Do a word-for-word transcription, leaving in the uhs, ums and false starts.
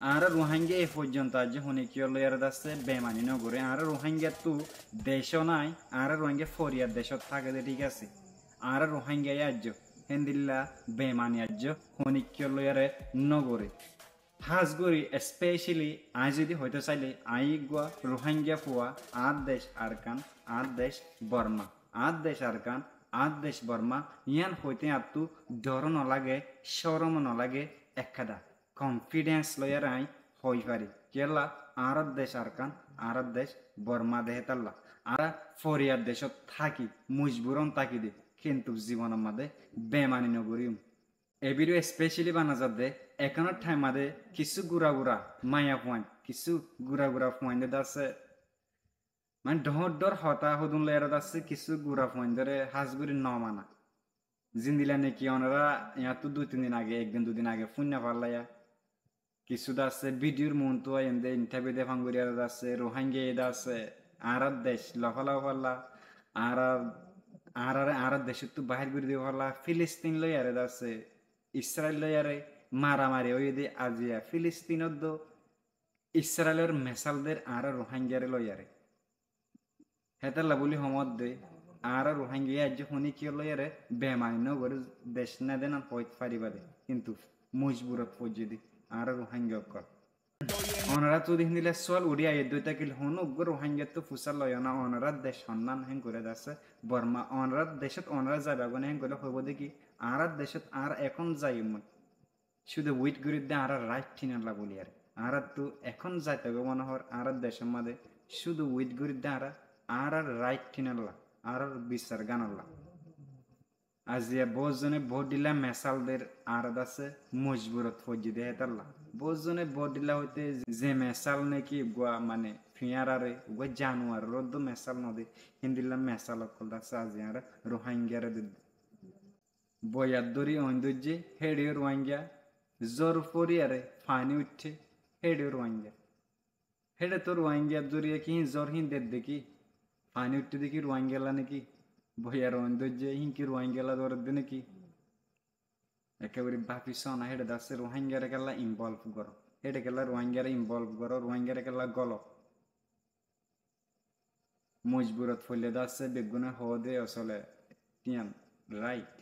Añára Ruháingga e foijjonto aijjó honíkiyór lói aró de asé bemani nógoré. Añára Ruháinggattu decó nái, añára Ruháingga foriyar decót táke de, thík asé. Añára Ruháingga e aijjó héndilla bemani aijjó honíkiyór lói aró nógoré. Hás gorí, especially aññí zodi hoitó sailé, aññí eggúa Ruháingga fua, añár dec Arkan, añár dec Borma, añár dec Arkan, añár dec Borma, yían hoité añáttu dhoró nolage, córom nolage, ekkán confidence lói aró aññí hoi fari. Kiyólla, añárar dec Arkan, añárar dec Borma de hétalla. Añára foriyar decót táki, mojbur ón táki de, kintu zibonor mazé bemani nogoríyum. E video especially bana zadde, ekonor thaim mazé kissú gura gura maiyafuain, kissú gura gura fuain de asé, mane dhoóñr dhoóñr hotá hodún lói aró de asé, kissú gura fuaindóre hás gorí nomana. Zendilla niki onora yíanttú dui tin din age, ek din dui din age fúinna fallaiya. Kissú de asé videor muúntu aiyénde interview de fán gorí aró de asé, Ruháingga e de asé, añárar dec lofála falla, añárar, añárar, añárar decóttu baáir gorí diba falla, Filistin lói aró de asé, Israel lói aró maramari óiye de aziya, Filistinot do Israelor mesal der añára Ruháinggare lói aró. Hétalla buli homot de, añára Ruháingga e aijjó honíkiyór lói aró bemani nógoré dec nedenan hoit faribá de, kintu mojburot foijjé de añára Ruháingga ókkol. Onoráttu zodi héndilla sual uçí aiyé de tákile, honó uggúa Ruháinggattu fusár loiyó na, onorár dec honnán héen gorí de asé, Borma, onorár decót onorá zaiba goi né héen goillé hoibó de ki, añárar decót añára ekón zaiyum. Cúdu wait gorídde añárar right thínolla buli aró. Añáráttu ekón zaito goi mone hoór añárar decór mazé, cúdu wait gorídde añára, añárar right thínolla, añárar bisar gánolla. Aziya boóut zone boóut dhíla mesal der, añára de asé mojburot foijjí de hétalla. Boóut zone boóut dhíla hoité ze mesal niki uggúa mane fiñárare, uggúa januaror uddú mesal node, héndilla mesal ókkol de asé aziya añára Ruháinggare dedde. Boiyat dóri oin dóijje, héçe yó Ruáingga, zór fori aró faní uiththé, héçe yó Ruáingga. Héçe tó Ruáingga dóri ki híin zór híin dedde ki, faní uiththé de ki Ruáinggalla né ki, boiyar oin dóijje, híin ki Ruáinggalla dóredde né ki. Ekkebaré báfi sóna, héçe de asé Ruáinggare kella involve goró, héçe kella Ruáinggare involve goró, Ruáinggare kella golo. Mojburot foillé de asé beggúne hoó de osole, tíyan, right.